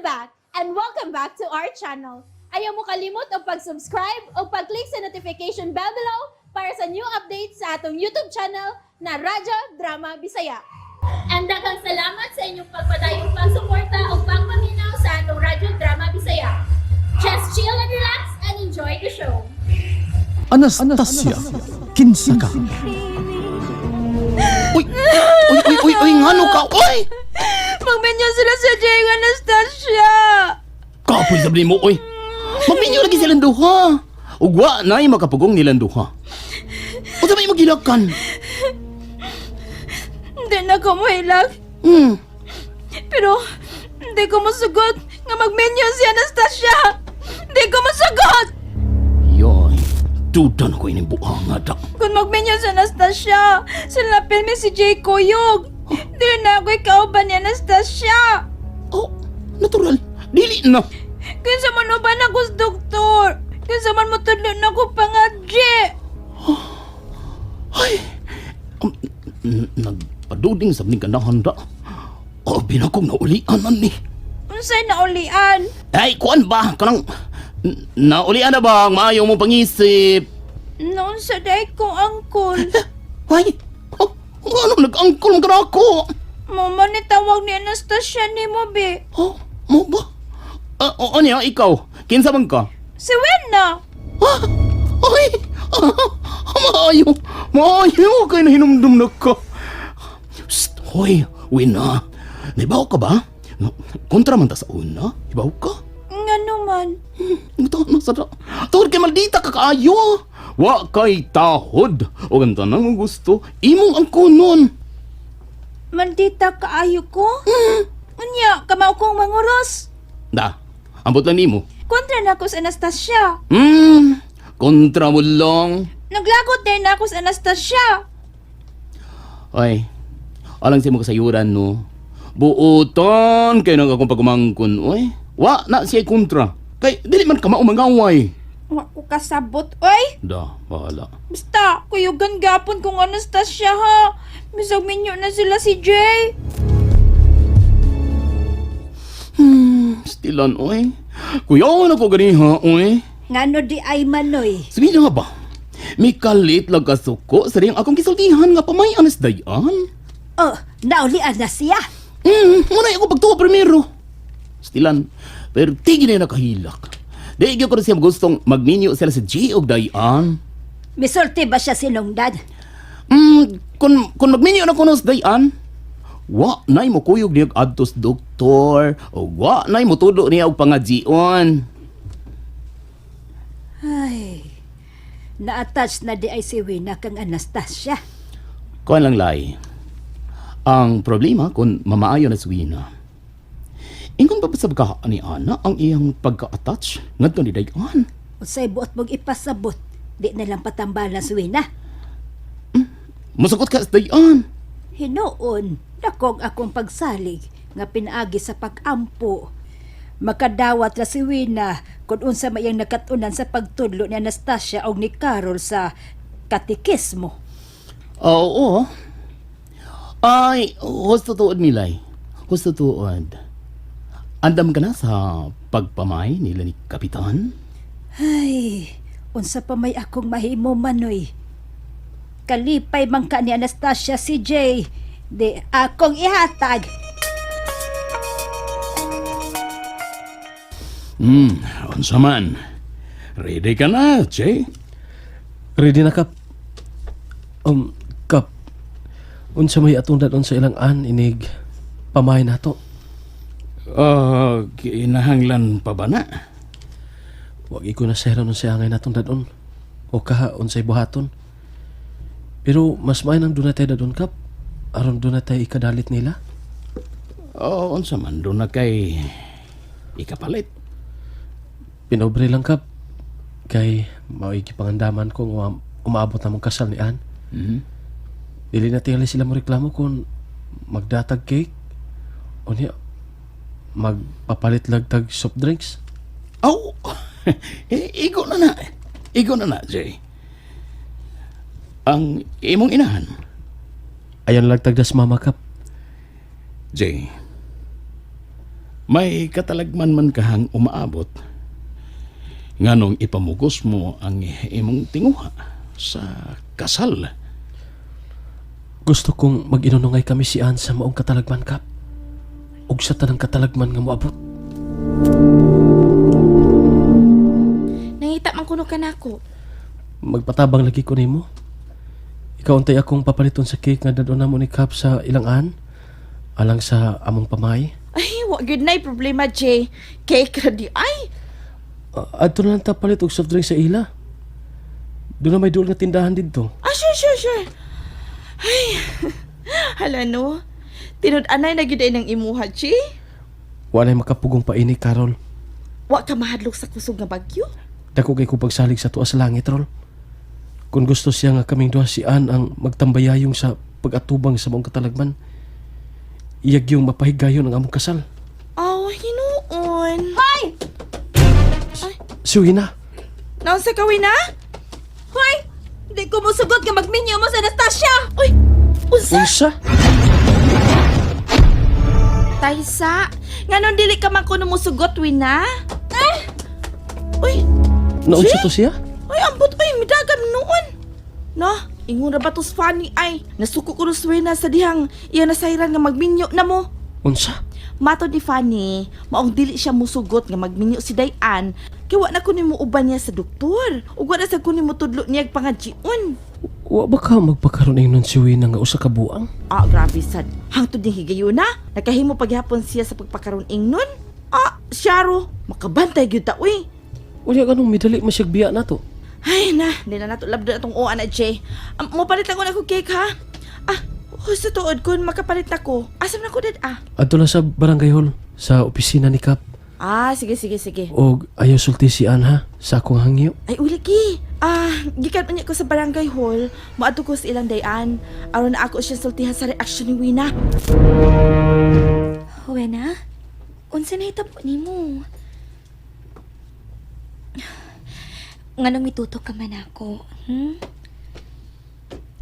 I'm back and welcome back to our channel. Ayaw mo kalimot og pag-subscribe o pag-click sa notification bell below para sa new updates sa atong YouTube channel na Radyo Drama Bisaya. And daghang salamat sa inyong pagpadayong pagsuporta o pagpaminaw sa atong Radyo Drama Bisaya. Just chill and relax and enjoy the show. Anastasia, kinsa ka? Uy! Uy, uy, uy, uy, ngano ka? Uy! Magminyo sila sa Jay ug Anastasia. Kapoy sabi mo, uy! Magminyo lagi silang duha. Ugwa na'y makapugong nilang duha. Unsa may magilakan? Hindi na ko mohilak. Pero hindi ko musugot nga magminyo si Anastasia. Hindi ko musugot. Yoy, duda na ko ining buhanga da. Kung magminyo si Anastasia, sila pirmi si Jay kuyog. Hindi na ako ikauban ni Anastasia. Oh, natural. Dili na. Kinsa man uban ako sa doktor. Kinsa man motudlo na ko pangadji. Ay, nagpaduding sa ning ganahan da. Oh, binakong naulian man ni. Unsay naulian? Ay, kuan ba? Kanang, naulian na ba ang maayo mo pangisip? Noon sa day ko, angkol. Ay, oh, ano nag-angkol man ka ako? Mama ni tawag ni Anastasia ni mo, be. Oh, mo ba? Ah, oo niya, ikaw. Kinsa man ka? Si Wena. Ah, ay, ah, maayo. Maayo kay nahinumdum na ka. Psst, hoy, Wina. Naibaw ka ba? No, kontra man ta sa una. Ibaw ka? Nga naman. Ito na sa. Tungod kay maldita ka kaayo. Wa kay tahod. O ang tanang gusto, imong ang kunon. Maldita kaayo ko? Unya, kamao kong manguros. Da, ambot lang nimo. Kontra na ako sa Anastasia. Kontra mo lang. Naglagot din na ako sa Anastasia. Ay, alang sa mo kasayuran, no? Buotan kay nang akong pagumangkon, oy. Wa na siya kontra. Kay dili man ka maumangaway. Wa ko kasabot, oy. Da, bahala. Basta, kuyugan gapon kong Anastasia, ha. Bisag minyo na sila si Jay. Stilan, oy. Kuyaw na ko ganiha, oy. Ngano di ay manoy? Sabi nga ba? May kalit lang kasuko sa riyang akong gisultihan nga pamay anas dayan. Oh, naulian na siya. Muna ako pagtuwa primero. Stilan, pero tigil na nakahilak. Di gyud ko na siya gustong magminyo sila sa G og dayan. Misulti ba siya sinungdan? Kung magminyo na kuno sa dayan, wa na'y mukuyog niya og adtos doktor, o wa na'y mutudo niya og pangajion. Ay, na-attach na di ay si Wina kang Anastasia. Kuan lang lay. Ang problema kung mamaayo na si Wina. Ingon pa ba sa ka ni Ana ang iyang pagka-attach ngadto ni Dayan? Unsay buot mong ipasabot, di na lang patambalan si Wina. Musugot ka sa Dayan. Hinuon, dakog akong pagsalig nga pinaagi sa pag-ampo. Makadawat ra si Wina kung unsa mayang nakatunan sa pagtudlo ni Anastasia og ni Carol sa katikismo. Oo. Ay, husto tuod nilay. Husto tuod. Andam ka na sa pagpamay nila ni Kapitan? Ay, unsa pa may akong mahimo manoy. Kalipay man ka ni Anastasia si Jay. Di akong ihatag. Unsa man. Ready ka na, Jay? Ready na, Kap. Kap. Unsa may atong dadon sa ilang an inig pamay nato. Ah, kinahanglan pa ba na? Wag ko na sera nun sa angay natong dadon. O kaha unsay buhaton. Pero mas may nang dunay tayo dadon, Kap. Aron dunay tayo ikadalit nila. Oo, unsa man doon na kay ikapalit. Pinobre lang, Kap. Kay mao'y gipangandaman ko nga umaabot na mong kasal ni Ann. Dili na tingali sila mo reklamo kung magdatag cake o niya magpapalit lagtag soft drinks. Oh, eh, igo na na. Igo na na, Jay. Ang imong inahan, Ayan lagtag das mama, Kap. Jay. May katalagman man kahang umaabot. Nganong ipamugos mo ang imong tinguha sa kasal. Gusto kong mag-inunungay kami si Ann sa maong katalagman, Kap. Ug sa tanang katalagman nga moabot. Nangita man kuno kanako. Magpatabang lagi ko nimo. Ikaw untay akong papaliton sa cake nga dadon namo ni Kap sa ilang an. Alang sa among pamay. Ay, wa gyud nay problema, Jay. Cake ra di ay. Adto na lang ta palit og soft drink sa ila. Doon na may duol nga tindahan didto. Ah, sure, sure, sure. Ay, hala no. Tinud-anay na gyud ay ng imuha, Jay. Walay makapugong pa ini, Carol. Wa ka mahadlok sa kusog nga bagyo. Dako kay ko pagsalig sa tuwa sa langit, Rol. Kung gusto siya nga kaming duha si Ann ang magtambayayong sa pag-atubang sa maong katalagman, iyag yung mapahigayon ang among kasal. Aw, hinuon. Hoy! Si Wina, Naunsa ka, Wina? Hoy! Di ko musugot nga magminyo mo sa Anastasia! Uy, unsa? unsa? Taysa, nganon dili ka man kuno musugot, Wina? Eh! Uy, Naunsa to siya? Ay, ambot, ay, midagan noon. No, ingon ra ba tos funny ay. Nasuko ko ros Wina sa dihang iya nasayran nga magminyo na mo. Unsa? Matod ni Fanny, maong dili siya musugot nga magminyo si Dayan, kay wa na ko nimo uban niya sa doktor. Ug wa na sa ko nimo tudlo niya og pangadjion. Wa ba ka magpakaroon nun si Wina nga usa ka buang? Ah, grabe sad. Hangtod ning higayuna, nakahimo paghapon siya sa pagpakaroon ingnon. Ah, siyaro, makabantay gyud ta uy. Unya ganong midali masyag biya na to. Ay na, di na nato labdo na tong oa na Jay. Mo palit lang ko na ko cake ha. Ah, husto tuod kun makapalit na ko. Asam na ko dad ah. Adto lang sa barangay hall, sa opisina ni Kap. Ah, sige sige sige. Og ayaw sulti si Ann ha, sa akong hangyo. Ay uli ki. Ah, gikan unya ko sa barangay hall, moadto ko sa ilang dayan. Aron na ako siya sultihan sa reaksyon ni Wina. Wena, unsa na hitabo nimo? Nganong mitutok ka man ako,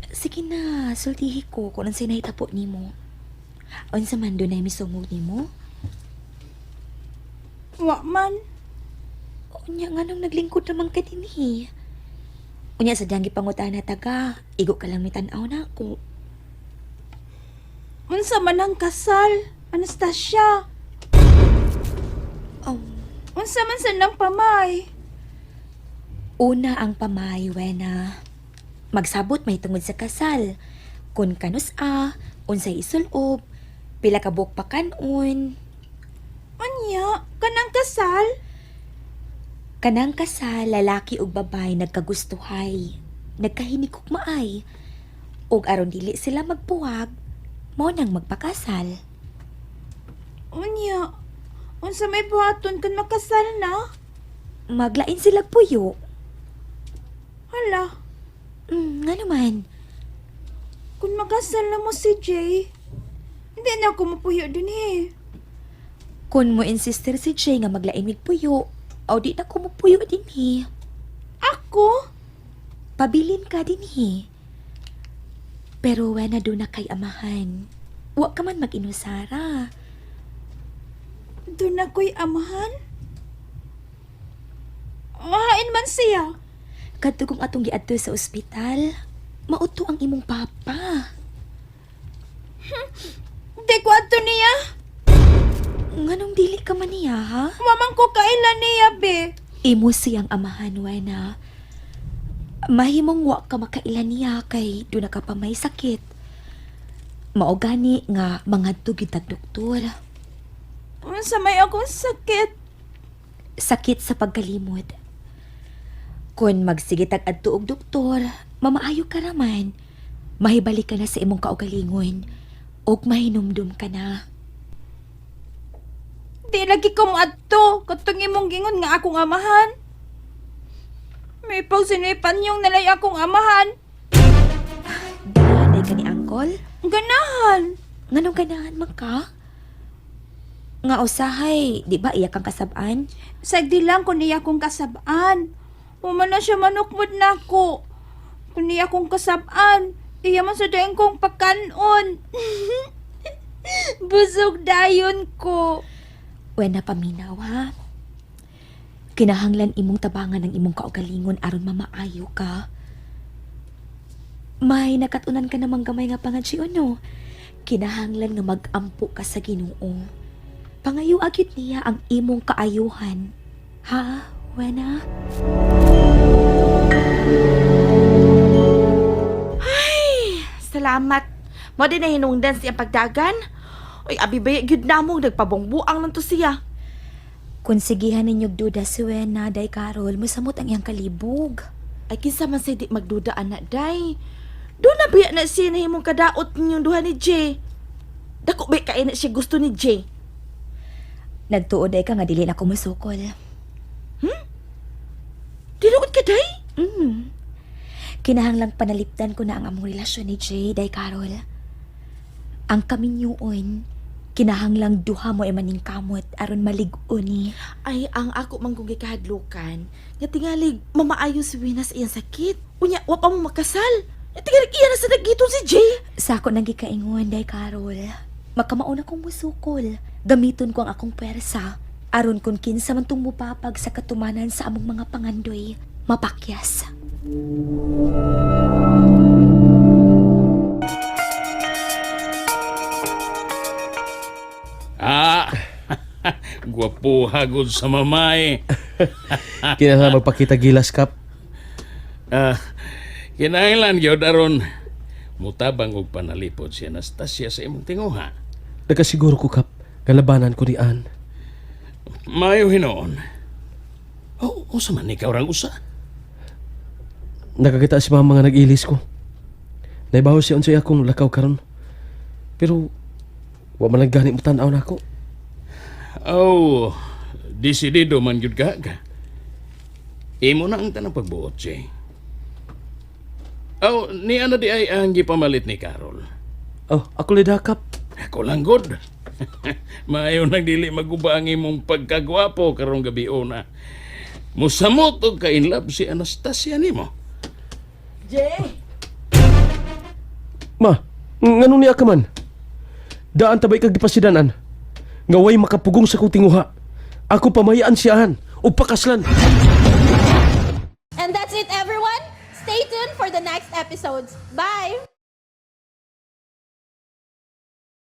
Sige na, sultihi ko kung unsay nahitabo nimo. Unsa man dunay misungog nimo? Wa man. Unya nganong naglingkod naman ka dinhi? Unya sa diyang gipangutana taga, igo ka lang mitan-aw na ako. Unsa man ang kasal, Anastasia? Unsa man sa nang pamay? Una ang pamay, wena. Magsabot may tungod sa kasal. Kun kanus a, unsay isulob, pila ka buok pakanon. Unya, kanang kasal? Kanang kasal, lalaki ug babay nagkagustuhay. Nagkahinikog maay. Ug aron dili sila magpuwag, mao nang magpakasal. Unya, unsa may buhaton kun makasal na? Maglain sila puyo. Hala, Nga naman. kung makasal na mo si Jay, hindi na ako mapuyo din eh. Kun mo insister si Jay nga maglain mig puyo, aw di na ko mupuyo dinhi. Ako? Pabilin ka dinhi. Pero wena do na kay amahan. Wa ka man mag-inusara. Doon ako'y amahan? Mahain man siya. Kadto kung atong giadto sa ospital, mauto ang imong papa. Hindi ko ato niya. Nganong dili ka man niya, ha? Mamang ko kailan niya, be. Imo siyang amahan, wena. Mahimong wa ka makailan niya kay do na ka pa may sakit. Mao gani nga mangadto gyud tag doktor. Unsa may akong sakit. Sakit sa pagkalimod. Kun magsige tag adto og doktor, mamaayo ka raman. Mahibalik ka na sa imong kaugalingon ug mahinumdum ka na. Di lagi ko moadto. Katong imong gingon nga akong amahan. May pag sinipanyong nalay akong amahan. Ganahan ay ka ni angkol? Ganahan. Nganong ganahan man ka? Nga usahay, di ba iya kang kasab-an? Sagdi lang kung niya akong kasabaan. Wala na siya manukmod na ako. Kung niya akong kasabaan, iya man sa daing kong pagkanon. Busog dayon ko. Wena paminaw ha. Kinahanglan imong tabangan ang imong kaugalingon aron mamaayo ka. May nakatunan ka namang gamay nga pangadsyon no. Kinahanglan nga magampo ka sa Ginoo. Pangayo agid niya ang imong kaayuhan. Ha, Wena? Salamat. Mo din na hinungdan siya pagdagan. Uy, abi ba gyud namo nagpabongbuang lang to siya. Kung sigihan ninyog duda si Wena, day Carol, musamot ang iyang kalibog. Ay kinsa man say di magduda ana day. Do na biya na siya nahimong kadaot ninyong duha ni Jay. Dako ba kay na siya gusto ni Jay? Nagtuod day ka nga dili na ko musukol. Tinuod ka day? Kinahanglang panalipdan ko na ang among relasyon ni Jay, day Carol. Ang kaminyuon, kinahanglang duha mo ay maningkamot aron malig-on ni. Ay ang ako man kong gikahadlukan nga tingali mamaayo si Wina sa iyang sakit. Unya wa pa mo makasal. Nga tingali iya na sa dagiton si Jay. Sa ako nang gikaingon, day Carol. Makamauna kong musukol. Gamiton ko ang akong pwersa. Aron kung kinsa man tong mupapag sa katumanan sa among mga pangandoy, mapakyas. Ah, gwapuha gud sa mamay. Kinahanglan magpakita gilas, Kap. Ah, kinahanglan gyud aron mutabang og panalipod si Anastasia sa imong tinguha. Nakasiguro ko, Kap. Kalabanan ko ni Ann. Maayo hinuon. Oh, usa man ikaw rang usa. Nakakita si mama nga nag-ilis ko. Naibaho siya unsay akong lakaw karon. Pero wa man lang gani mo tan-aw nako. Oh, desidido man gyud ka. Ka. Imo na ang tanang pagbuot, Jay. Oh, ni ano di ay ang gipamalit ni Carol. Oh, ako lida, Kap. Ako lang good. Maayo nang dili maguba ang imong pagkagwapo karong gabi una. Musamot og ka-inlove si Anastasia nimo. Jay! Ma, ngano niya ka man? Daan tabay kag gipasidanan. Nga way makapugong sa kong tinguha. Ako pamayaan siyahan ug pakaslan. And that's it, everyone. Stay tuned for the next episodes. Bye!